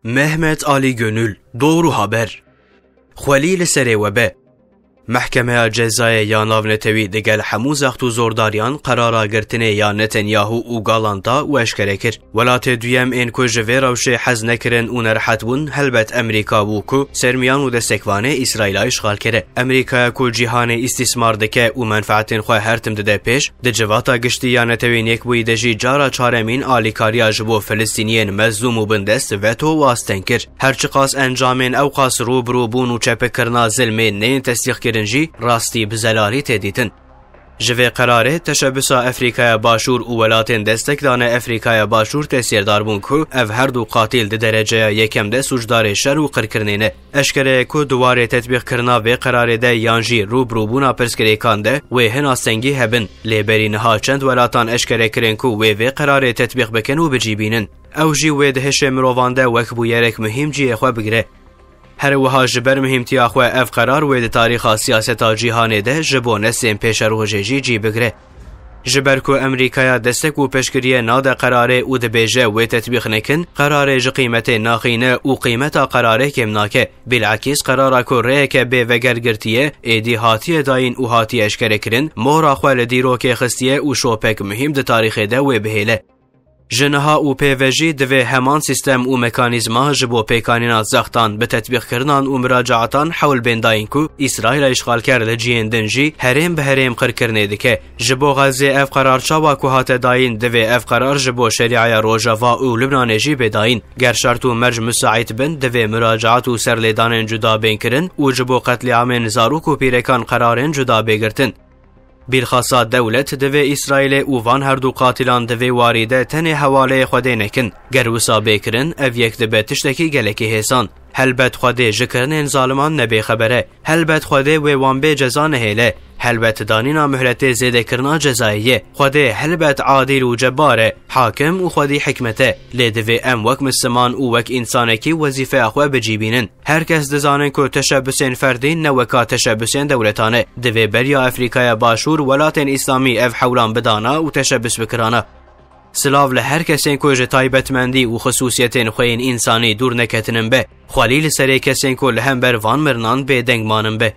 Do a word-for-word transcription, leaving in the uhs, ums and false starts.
Mehmet Ali Gönül, Doğru Haber. Xwelî li serê we be. Mehkemeya Cezayê ya Navnetewî digel hemû zext û zordariyan qerara girtinê ya Netanyahu û Galanta û eşkere kir. Welatê duyem ên ku ji vê rewşê hez nekirin û nerehet bûn, helbet Amerîka bû ku sermiyan û destekvanê Îsraîla îşxalkere. Amerîkaya ku cîhanê îstîsmar dike û menfaetên xwe her tim dide pêş, di civata giştî ya Netewên Yekbûyî de jî cara çaremîn alîkariya ji bo Filistîniyên mezlûm û bindest veto û asteng kir. Her çiqas encamên ewqas rû bi rû bûn û çepikirina zilmê neyên tesdîqkirin jî, rastî bi zelalî tê dîtin. Ji vê qerarê teşebbisa Efrîkaya Başûr û welatên destek dane Efrîkaya Başûr tesîrdar bûn ku ev her du qatîl di dereceya yekem de sûcdarê şer û qirkirinê ne. Eşkere ye ku di warê tetbîqkirina vê qerarê de yan jî rûbirûbûna pirsgirêkan de wê hin astengî hebin, lê berî niha çend welatan eşkere kirin ku wê vê qerarê tetbîq bikin û bi cî bînin. Ew jî wê di hişê mirovan de wek bûyerek muhîm cihê xwe bigire. Her wiha ji ber muhîmtiya xwe ev qerar wê di tarîxa siyaseta cîhanê de ji bo neslên pêşerojê jî cî bigire. Ji ber ku Amerîkaya destek û piştgiriyê nade qerarê û dibêje wê tetbîq nekin, qerarê ji qîmetê naxîne û qîmeta qerarê kêm nake. Bilakîs qerara ku rêyeke bê veger girtiye, êdî hatiye dayîn û hatiye eşkerekirin, mohra xwe li dîrokê xistiye û şopek muhîm di tarîxê de wê bihêle. Ji niha û pê ve jî divê heman sîstem û mekanîzma ji bo pêkanîna zextan bi tetbîqkirinan û miracaatan hewl bên dayîn ku Îsraîla îşxalker li cihên din jî herêm bi herêm qirkirinê dike. Ji bo Xezê ev qerar çawa ku hate dayîn, divê ev qerar ji bo Şerîaya Rojava û Lubnanê jî bê dayîn. Ger şert û merc misaît bin, divê miracaat û serlêdanên cuda bên kirin û ji bo qetlîamên zarok û pîrekan qerarên cuda bê girtin. Bilxasa dewlet divê Îsraîlê û van her du qatîlan di vê warî de tenê hewaleyê Xwedê nekin. Ger wisa bê kirin, ev yek dibe tiştekî gelekî hêsan. Helbet Xwedê ji kirinên zaliman nebê xeber e. Helbet Xwedê wê wan bê ceza nehêle. Helbet danîna muhletê zêdekirina cezayê ye. Xwedê helbet adîl û cebbar e, hakim û xwedî hikmet e. Lê divê em wek misliman û wek însanekî wezîfeya xwe bi cî bînin. Her kes dizanin ku teşebusên ferdî ne weka teşebusên dewletan e. Divê beriya Efrîkaya Başûr welatên Îslamî ev hewlan bidana û teşebus bikirana. Silav li her kesên ku ji taybetmendî û xisûsiyetên xwe yên însanî dûr neketinin be. Xwelî li serê kesên ku li hember van mirinan bêdeng manin be.